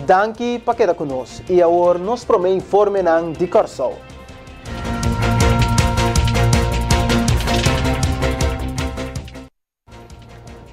Danki pa keda ku nos i awor nos promé informenan di Kòrsou.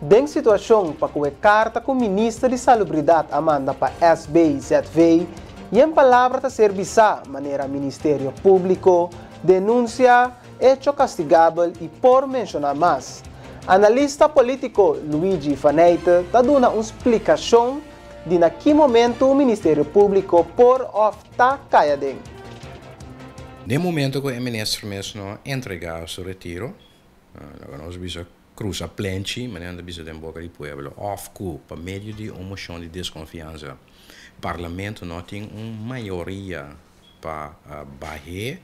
Den situashon pa ku e karta ku Minister di Salubridat a manda pa SBZV, yen palabra ta ser bisá manera Ministerio Públiko, denunsia, echo kastigabel i por menshoná mas. Analista polítiko Luigi Faneyte ta duna un splikashon di na ki momentu Ministerio Públiko por òf ta kai aden. Den momento ku e minister mes no a entregá su retiro, Laga nos bisa cruza plenchi, manera nan ta bisa den boca di pueblo, of cu pa medio di un mocion di desconfianza Parlamento no tin un mayoria pa bah'é,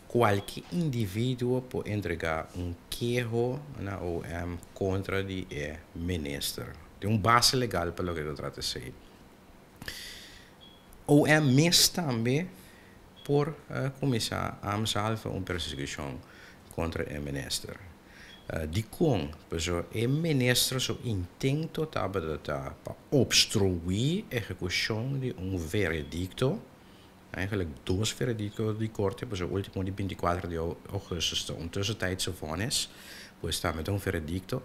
cualke individuo por entrega un keho na OM contra di e minister. Tin un base legal pa loke ta trata esey. OM mes tambe por kuminsá amsalve un persekushon kontra e minister. Dikon? Pasobra e minister su intento tabata ta pa opstruí ehekushon di un veredikto, eigenlijk dos veredikto di korte, pasobra ultimo di bintikuater di ougùstus ta un tussentijdse vonnis, pues tambe ta un veredikto,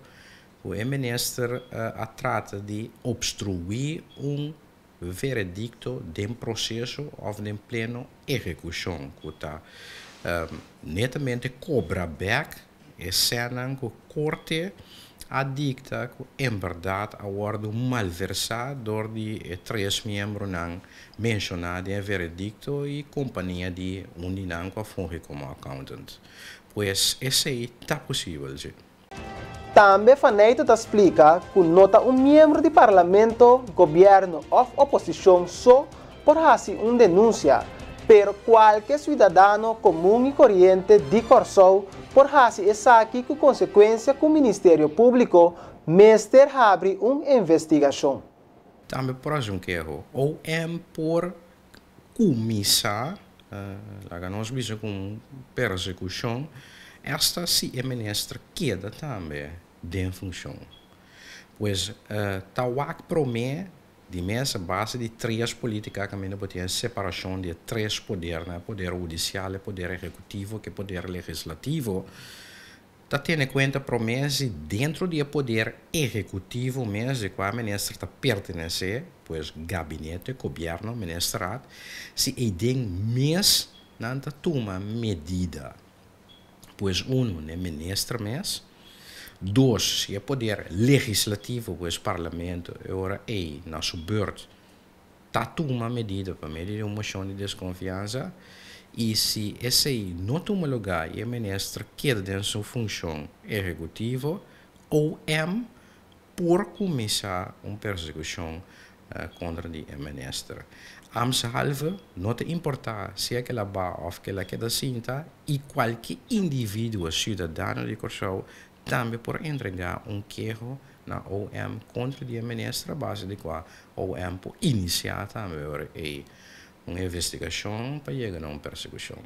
ku e minister a trata di opstruí un veredikto den proseso òf den pleno ehekushon ku ta netamente kobra bèk e sènnan ku korte a dikta ku en bèrdat a wòrdu malversá dor di e tres miembronan menshoná den e veredikto i kompania di un di nan ku a fungi komo accountant. Pues esei ta posibel, si. Tambe Faneyte ta splika ku no ta un miembro di parlamento, gobièrnu òf oposishon so por hasi un denunsia, pero kualke suidadano komun i koriente di Kòrsou por hasi esaki ku konsekuensia ku Ministerio Públiko mester habri un investigashon. Tambe por hasi un keho. OM por kuminsá, laga nos bisa ku un persekushon, esta si e minister keda tambe den funshon. Pues ta wak promé di mes a base di tres polítika kaminda bo tin e separashon di e tres podernan, e poder hudisial, e poder ehekutivo ku e poder legislativo. Ta tene kuenta promé si dentro di e poder ehekutivo mes di kua minister ta pertenesé, pues gabinete, gobièrnu, ministerat, si eiden mes nan ta tuma medida. Pues uno, n'e minister mes. Dos, si e poder legislativo, pues parlamento, e ora ei na su beurt ta tuma medida pa medio di un mocion di desconfiansa y si esey no tuma lugar y e minister keda den su funcion ehecutivo, OM por cuminsa un persecucion contra di e minister. Ambtshalve no ta importa sea ke la ba of ke la keda sinta y cualke individuo ciudadano di Corsou Tambe por entregá un keho na OM kontra di e minister a base di kua OM por inisiá tambe ora ei un investigashon pa yega na un persekushon.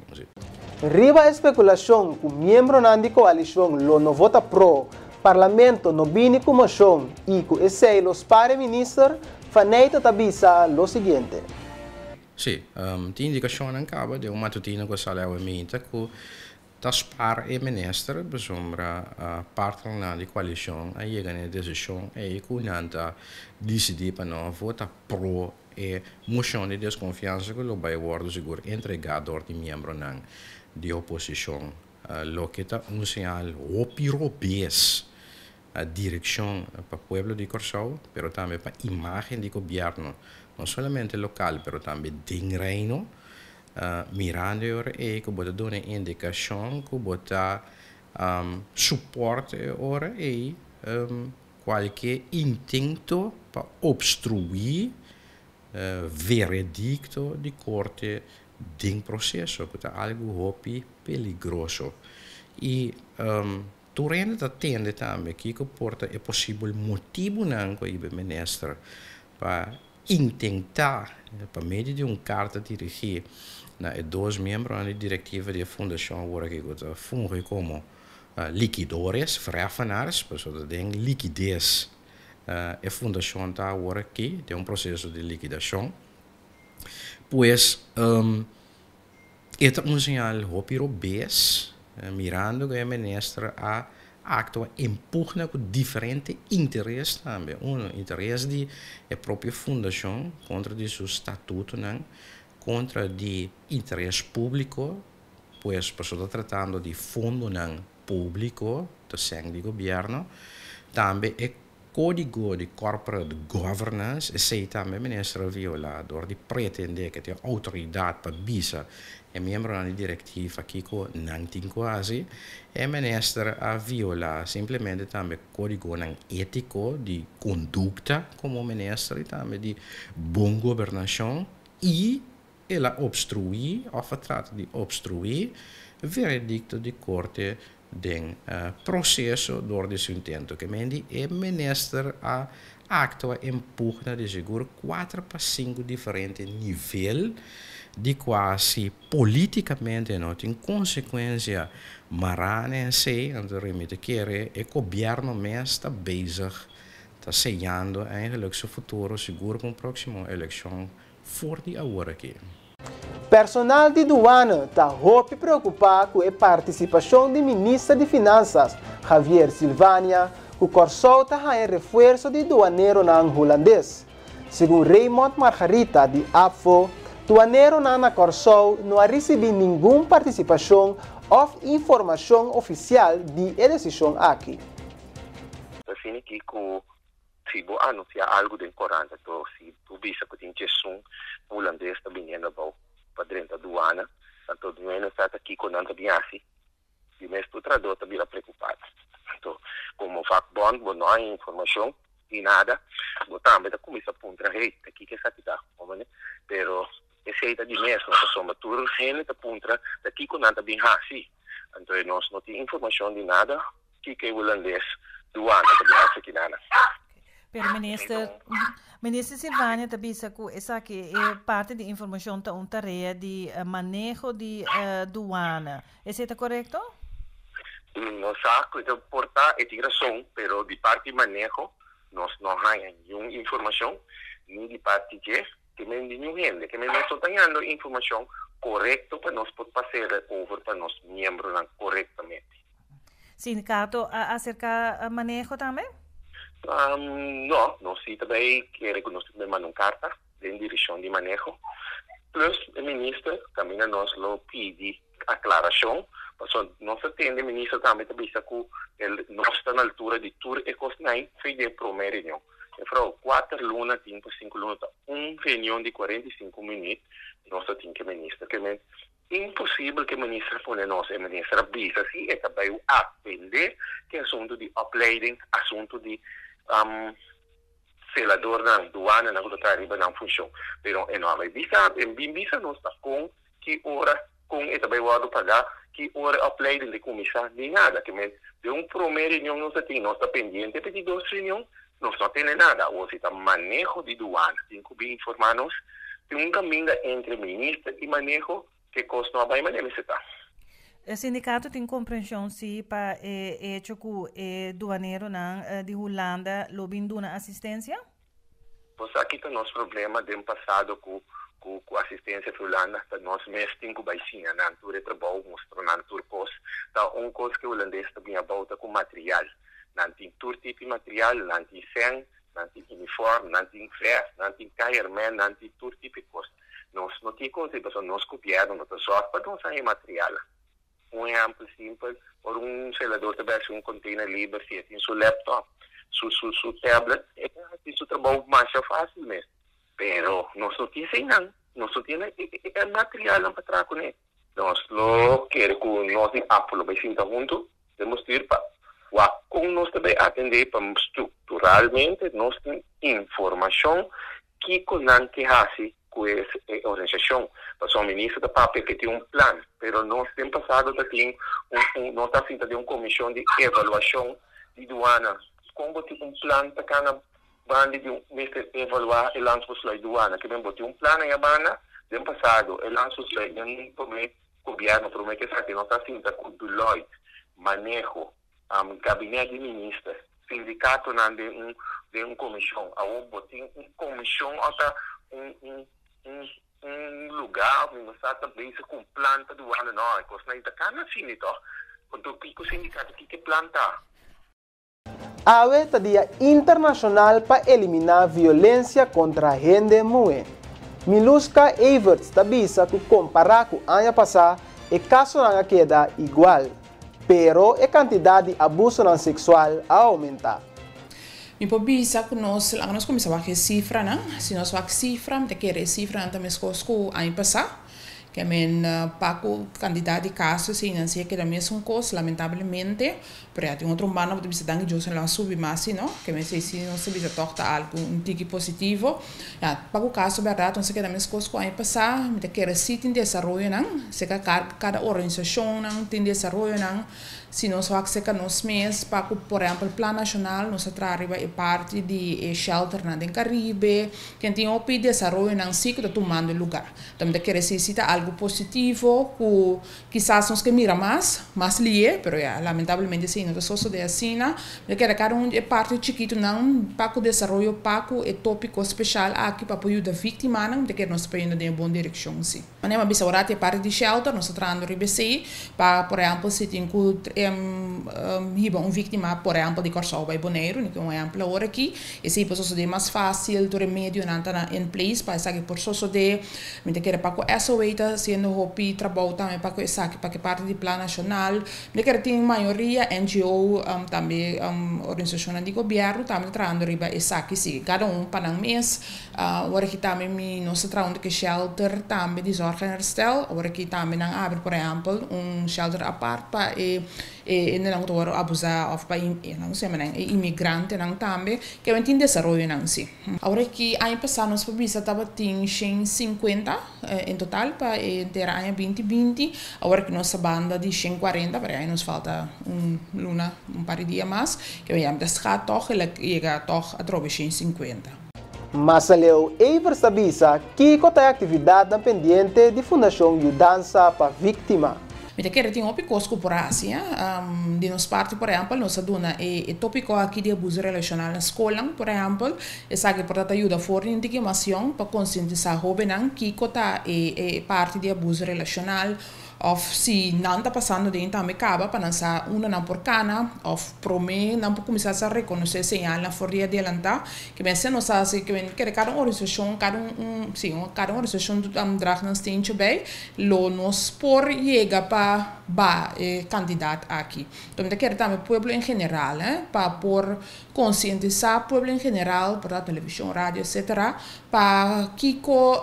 Riba e spekulashon ku miembronan di koalishon lo no vota pro, Parlamento no bini ku moshon i ku esei lo spar e minister, Faneyte ta bisa lo siguiente. Sí, tin indikashonnan kaba den un matutino ku a sali awe minta ku Ta spar e minister pasobra partnernan di koalishon a yega na e desishon ei ku nan ta disidí pa no vota pro e moshon di deskonfiansa ku lo bai wòrdu sigur entregá dor di miembronan di oposishon, loke ta un señal hopi robes direkshon pa pueblo di Kòrsou pero tambe pa imágen di gobièrnu no solamente lokal pero tambe den Reino. Mirando e ora ei ku bo ta duna e indikashon ku bo ta suport e ora ei kualke intento pa opstruí veredikto di korte den proseso ku ta algu hopi peligroso. I tur hende ta tende tambe kiko por ta e posibel motibunan ku a hiba e minister pa intentá pa medio di un karta dirigí na e dos miembronan di direktiva di e fundashon awor aki ku ta fungi komo likidores, vereffenaars, pasobra ta den likides e fundashon ta awor aki den un proseso di likidashon. Pues, e ta un señal hopi robes, mirando ku e minister a aktua en pugna ku diferente interes tambe. Uno, interes di e propio fundashon kontra di su statutonan, kontra di interes públiko, pues pasobra ta tratando di fondonan públiko, ta sèn di gobièrnu. Tambe e kódigo di corporate governance, esei tambe minister a violá dor di pretendé ku tin outoridat pa bisa e miembronan di direktiva kiko nan tin ku hasi. E minister a violá simplemente tambe kódigonan étiko di kondukta komo minister i tambe di bon gobernashon i el a obstruí òf a trata di obstruí veredikto di korte den proseso dor di su intento. Ke men di e minister a aktua en pugna di sigur kuater pa sinku diferente nivel di kua si polítikamente no tin konsekuensia mará na esei, anto mi ta kere e gobièrnu mes ta bezig ta seyando eigenlijk su futuro sigur ku un próksimo elekshon for di awor aki. Personal di duana ta hopi preokupá ku e partisipashon di minister di Finansas, Javier Silvania, ku Kòrsou ta haña refuerso di duaneronan hulandes. Segun Raymond Margarita di ABVO, duaneronan na Kòrsou no a risibí ningun partisipashon òf informashon ofisial di e desishon aki. Asina ki ku si bo anunsiá algu den korant anto si bo bisa ku tin djesun hulandes ta biniendo abou pa drenta duana, anto dueño sa ta kiko nan ta bin hasi, di mes tur trahadó ta bira preokupado. Anto komo vakbond bo no hay informashon ni nada, bo tambe ta kuminsá puntra hey ta kiko esaki ta, pero esei ta di mes no pasobra tur hende ta puntra ta kiko nan ta bin hasi, anto nos no tin informashon di nada. Kiko e hulandes duana ta bin hasi kinana? Pero minister, minister Silvania ta bisa ku esaki e parti di informashon ta un tarea di maneho di duana. Esei ta korekto? No sa ku ta por ta, e tin rason, pero di parti maneho nos no haña niun informashon, ni di parti dje, ke men di niun hende. Ke men nos no ta hañando informashon korekto pa nos por pas'e over pa nos miembronan korektamente. Sindicato a acerca maneho tambe? No, nos si ta bay kere cu nos ta bay manda un carta den direccion di maneho. Plus e minister caminda nos lo pidi aclaracion, pasobra nos a tende minister tambe ta bisa cu el no sta na altura di tur e cosnan fey den prome reunion. Mevrouw, cuater luna tin pa cinco luna ta un reunion di 45 minuut nos ta tin cu e minister. Imposibel ku e minister pone nos. E minister a bisa si e ta bai atendé ku e asuntu di opleiding, asuntu di seladornan, duananan ku ta traha riba nan funshon. Pero e no a bai bisa, e bin bisa nos ta kon, ki ora, kon e ta bai wòrdu pagá, ki ora e opleiding ta kuminsá, ni nada. Ke men den un promé reunion nos a tin, nos ta pendiente pa e di dos reunion, nos no a tene nada. Awor si ta maneho di duana tin ku bin informá nos, Tin un kaminda entre minister i maneho ke kos no a bai manera mester ta. E sindikato tin komprenshon si pa e echo ku e duaneronan di Hulanda lo bin duna asistensia? Bo sa ki ta nos problema den pasado ku ku asistensia di Hulanda? Ta nos mes tin ku bai siña nan tur e trabou, mustra nan tur kos. Ta un kos ku e hulandes ta bin abou ta ku material. Nan tin tur tipo di material, nan tin sèn, Nan tin uniform, nan tin vest, nan tin kaiermen, nan tin tur tipo di kos. Nos no tin konsei pasobra nos gobièrnu no ta zòrg pa nos haña materialnan. Un ehèmpel simpel, ora un selador ta bai hasi un container liber, si e tin su laptop, su su su tablet, e ta hasi su trabou masha fásil mes. Pero nos no tin eseinan, nos no tin e materialnan pa traha kuné. Nos lo kere ku nos di APFO lo bai sinta huntu den bestuur pa wak kon nos ta bai atendé pa strukturalmente nos tin informashon kiko nan ke hasi ku e organisashon. Pasobra minister ta papia ke tin un plan, pero nos den pasado ta tin un nos ta sinta den un komishon di evaluashon di duana. Kon bo tin un plan ta kana Banda di un mester evaluá e landsbesluit duana. Ke men bo tin un plan aña banda? Den pasado e landsbesluit den promé gobièrnu promé ke esaki nos a sinta ku Deloitte, maneho, gabinèt di minister, sindikatonan den un den un komishon. Awor bo tin un komishon òf ta un un un. un lugá, mi no sa ta bezig ku un plan pa duana, no, e kosnan ei ta kana asina tòg. Anto kiko sindikato, kiko e plan ta? Awe ta Dia Internashonal pa Eliminá Violensia kontra Hende Muhé. Miluska Everts ta bisa ku kompará ku aña pasá e kasonan a keda igual, pero e kantidat di abusonan seksual a oumentá. Mi por bisa ku nos, laga nos kuminsá wak e sifranan. Si nos wak sifra, mi ta kere e sifranan ta meskos ku aña pasá. Ke men pa ku kantidat di kaso eseinan si a keda mesun kos, lamentablemente. Pero ya tin otro banda bo ta bisa danki Dios nan lo a subi mas si no. Ke men esei si nos ta bisa tòg ta algu un tiki positivo. Ya pa ku kaso bèrdat nos a keda meskos ku aña pasá. Mi ta kere si tin desaroyonan serka kada organisashonnan tin desaroyonan. Si nos wak serka nos mes pa ku por ehèmpel Plan Nashonal nos a traha riba e parti di e shelternan den Karibe. Ken tin hopi desaroyonan si ku ta tumando lugá. Tambe ta kere si si ta algu positivo ku kisas nos ke mira mas, mas lié, pero ya, lamentablemente esei no ta sosodé asina. Mi ta kere kada un di e parti chikitunan pa ku desaroyo pa ku e tópiko speshal aki pa por yuda víktimanan, mi ta kere nos ta poniendo den e bon direkshon si. Manera mi a bisa ora e parti di shelter nos ta trahando riba esei pa por ehèmpel si tin ku hiba un víktima por ehèmpel di Kòrsou bai Boneiru, ni ku un ehèmpel awor aki, Esei por sosodé mas fásil, tur e medionan ta na in place pa esaki por sosodé. Mi ta kere pa ku SOA ta hasiendo hopi trabou tambe pa ku esaki, pa ku e parti di Plan Nashonal. Mi ta kere tin mayoria NGO, tambe organisashonnan di gobièrnu tambe ta trahando riba esaki si. Kada un pa nan mes. Awor aki tambe mi nos ta traha huntu ku e shelter tambe di Zorg en Herstel. Awor aki tambe nan a abri por ehèmpel un shelter apart pa e E hendenan ku ta wòrdu abusá òf pa e nan se yama nan e imigrantenan tambe ke awen tin desaroyonan si. Awor aki aña pasá nos por bisa tabatin shen sinkuenta en total pa e henter aña binti binti, awor aki nos ta banda di shen kuarenta pero ya nos falta un luna un par di dia mas ke awen ya mi ta skat tòg el a yega tòg atrobe shen sinkuenta. Mas aleu Evers ta bisa kiko ta e aktividatnan pendiente di Fundashon Yudansa pa Víktima. Mi ta kere tin hopi kos ku por hasi. Di nos parti, por ehèmpel, nos a duna e tópiko aki di abuso relashonal na skolnan, por ehèmpel. Esaki por ta ta yuda for di intikimasion pa konsientisá hóbennan kiko ta e parti di abuso relashonal òf si nan ta pasando den tambe kaba pa nan sa unda nan por kana òf promé nan por kuminsá sa rekonosé señalnan for di adelantá. Ke mester nos hasi, ke men kere kada un organisashon, kada un, sí, kada un organisashon draag nan steentje bij. Lo nos por yega pa ba e kantidat aki. Enton mi ta kere tambe pueblo en general, pa por konsientisá pueblo en general, por ta televishon, radio, etcetera, pa kiko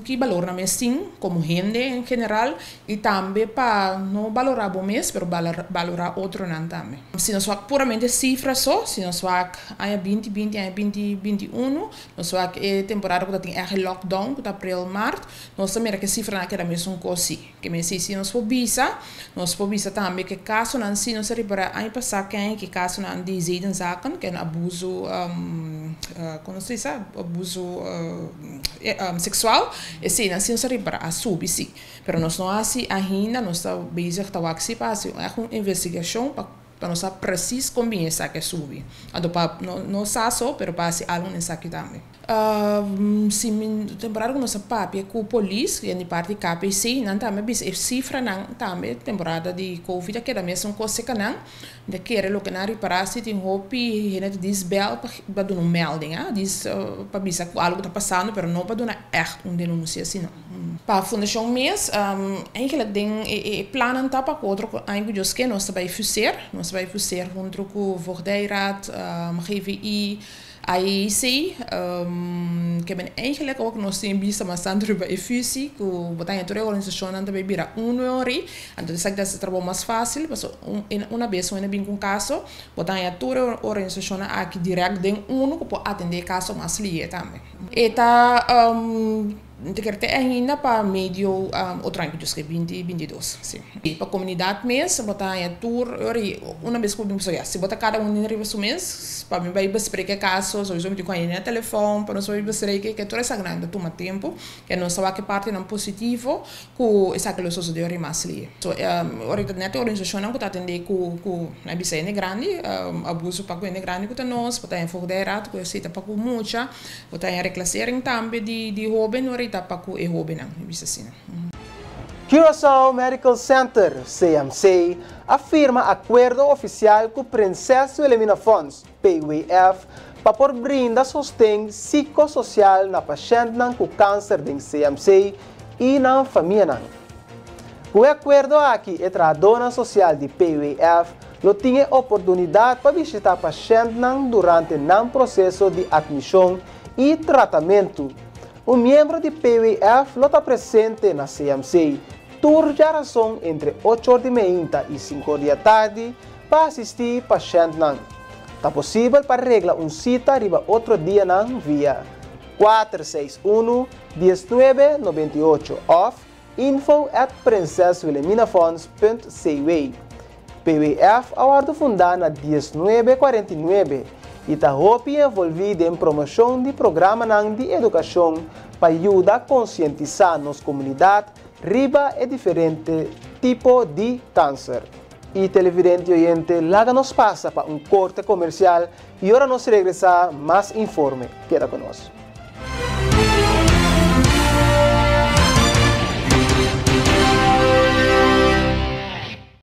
ki balor nan mes tin komo hende en general i tambe pa no balorá bo mes pero balorá otronan tambe. Si nos wak puramente sifra so, si nos wak aña binti binti, aña binti binti unu, nos wak e temporada ku ta tin ègt e lockdown ku ta aprel, mart, Nos ta mira ku e sifranan a keda mesun kos si. Ke men si si nos por bisa, nos por bisa tambe ku e kasonan si nos a ripará aña pasá ken ku e kasonan di zedenzaken, ku abuso kon nos ta bisa, abuso seksual, eseinan si nos a ripará a subi si. Pero nos no a hasi ainda, nos ta bezig ta wak si pa hasi ègt un investigashon pa pa nos sa presis kon bin esaki a subi. Anto pa no sa so, pero pa hasi algu na esaki tambe. Si mi temporada ku nos a papia ku polis di parti KPC, nan tambe a bisa e sifranan tambe temporada di covid a keda mesun kos serka nan. Mi ta kere loke nan a ripará si tin hopi hende ta dis bèl pa duna un melding, dis pa bisa ku algu ta pasando pero no pa duna ègt un denunsia asina. Pa fundashon mes, eigenlijk den e plannan ta pa ku otro aña ku Dios ke nos ta bai fuseer, nos ta bai fuseer hunto ku Voogdijraad, GVI, IAC, ke men eigenlijk awor ku nos tin bista mas tantu riba e fusie ku bo ta haña tur e organisashonnan ta bai bira unu ori, anto esaki ta hasi e trabou mas fásil pasobra una bes un hende bin ku un kaso bo ta haña tur e organisashonnan aki dirèkt den unu ku por atendé e kaso mas lihe tambe. E ta ta kere te ainda pa medio otro aña ku Dios ke binti binti dos si. Pa komunidat mes bo ta haña tur ora i una bes ku bo ya si bo ta kada un riba su mes pa mi bai besprek e kaso souiso mi tin ku haña na telefòn pa nos bai besprek ke tur esakinan ta tuma tempu ke nos ta wak e partinan positivo ku esaki lo sosode ora i mas lihe. So ora i ta nèt e organisashonnan ku ta atendé ku ku nan bisa hende grandi abuso pa ku hende grandi ku ta nos bo ta haña voogdijraad ku esei ta pa ku mucha. Bo ta haña reclassering tambe di di hoben ora. ta pa ku e hóbennan, bisa asina. Curaçao Medical Center, CMC, a firma akuerdo ofisial ku Prinses Wilhelmina Fonds, PWF, pa por brinda sosten psikososial na pashèntnan ku kanser den CMC i nan famianan. Ku e akuerdo aki e trahadónan sosial di PWF lo tin e oportunidat pa bishitá pashèntnan durante nan proseso di atmishon i tratamentu. Un miembro di PWF lo ta presente na CMC tur djarason entre ocho or di meinta i sinku or di atardi pa asistí pashèntnan. Ta posibel pa regla un sita riba otro dianan via 461 19 98 òf info@prinseswilhelminafonds.cw. PWF a wòrdu fundá na 1949 i ta hopi envolví den promoshon di programanan di edukashon pa yuda konsientisá nos komunidat riba e diferente tipo di kanser. I televidente i oyente, laga nos pasa pa un korte komersial i ora nos regresá mas informe. Keda ku nos.